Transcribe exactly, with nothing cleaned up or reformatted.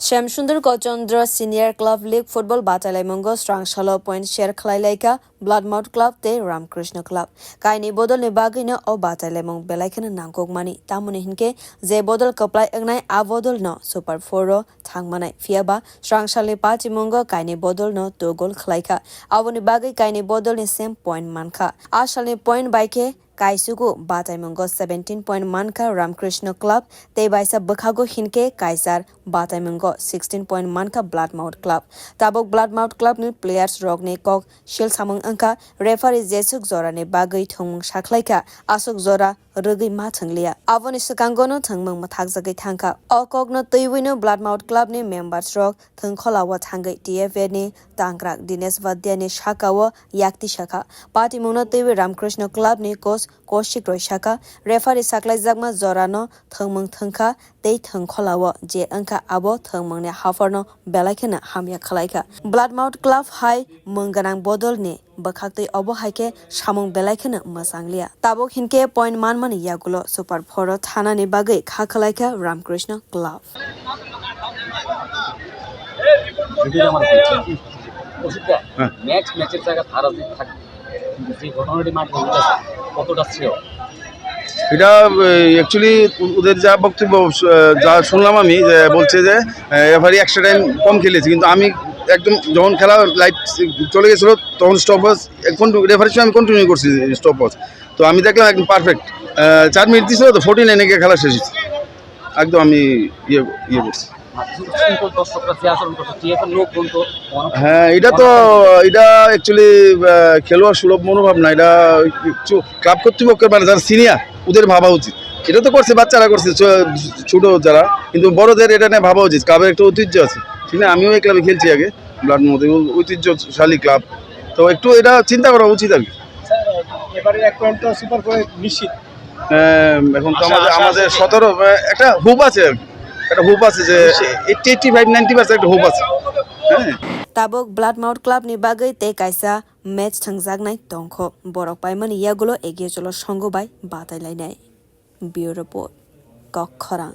Shyamsundar Kochandra Senior Club League Football batailaimungo srangsalo point share khlailaikha Bloodmouth Club tei Ramkrishna Club. Kainwi bodolni bagwino o batailaimung belai kheno nangkukmani, tamoni hinkhe je bodol kwplai wngnai a bodolno Super Four o thangmanai, phiyaba srangsalni patimungo kainwi bodolno two goal khlaikha. Aboni bagwi kainwi bodolni same point mankha. A salni point bai khe kaisugo bataimungo seventeen point mankha Ramkrishna Club, tei baisa bwkhago hinkhe kaisar bataimungo sixteen point mankha Bloodmouth Club. Tabuk Bloodmouth Club ni players rokni kok sil samung wngkha, referee jesuk jorani bagwi thwngmung sakhlaikha, aswk jora rwgwi ma thwngliya. Aboni swkangono thwngmung mwthakjagwi thangkha. O kokno twiwino Bloodmouth Club ni members rok thwngkholao thangwi T F A ni tangkrak Dinesh Vadya ni sakao yakti sakha. Patimungno twiwi Ramkrishna Club ni coach Kaushik Roy sakha, referee saklaijakma jorano thwngmung thwngkha tei thwngkholao je wngkha abo thwngmungni hapharno belai kheno hamya khlaikha. Bloodmouth Club hai mung gwnang bodolni bwkhaktwi obo hai khe samung belai kheno mwchangliya. Tabuk hinkhe point manmani yagulo Super Four o thanani bagwi kha khlaikha Ramkrishna Club. যদি আমার হ্যাঁ। ওষুধটা হ্যাঁ। ম্যাচ ম্যাচের জায়গা ধারাবাহিক থাকবে, কিন্তু যে ঘটনাটি মাঠে ঘটেছে, কতটা শ্রেয়? এটা অ্যাকচুয়ালি ওদের যা বক্তব্য, আহ, যা শুনলাম আমি, যে বলছে যে রেফারি এক্সট্রা টাইম কম খেলেছে, কিন্তু আমি একদম যখন খেলা লাইট চলে গেছিলো তখন স্টপ ওয়াচ, কন্টিনিউ রেফারির সঙ্গে আমি কন্টিনিউ করছি স্টপ ওয়াচ। তো আমি দেখলাম একদম পারফেক্ট, চার মিনিট দিছিল তো, ফোর্টি নাইনে গিয়ে খেলা শেষ হয়েছে। একদম আমি ইয়ে ইয়ে করছি। আর কিছু শৃঙ্খল দর্শকরা যে আচরণ করছে, টিএফএর লোকজন তো অনেক হ্যাঁ, এটা তো, অনেক এটা অ্যাকচুয়ালি খেলোয়াড় সুলভ মনোভাব না, এটা কিছু ক্লাব কর্তৃপক্ষের, মানে যারা সিনিয়র, ওদের ভাবা উচিত। এটা তো করছে, বাচ্চারা করছে, ছো-, ছোট যারা, কিন্তু বড়দের এটা নিয়ে ভাবা উচিত। ক্লাবের একটা ঐতিহ্য আছে, ঠিক না? আমিও এই ক্লাবে খেলছি আগে, ব্লাড মধ্যে ঐতিহ্যশালী ক্লাব, তো একটু এটা চিন্তা করা উচিত আর কি। স্যার, এবারে এক পয়েন্ট তো সুপার করে নিশ্চিত। আহ, এখন তো আমাদের, আমাদের সতেরো, আহ, একটা হোপ আছে আর কি। একটা হোপ আছে যে eighty eighty five ninety percent একটা হোপ আছে। হ্যাঁ। Tabuk Bloodmouth Club ni bagwi tei kaisa match thwngjaknai tongkho. Borok paimani yagulo Egiyacholo Songho bai batailainai. Bureau Report, Kokkhorang.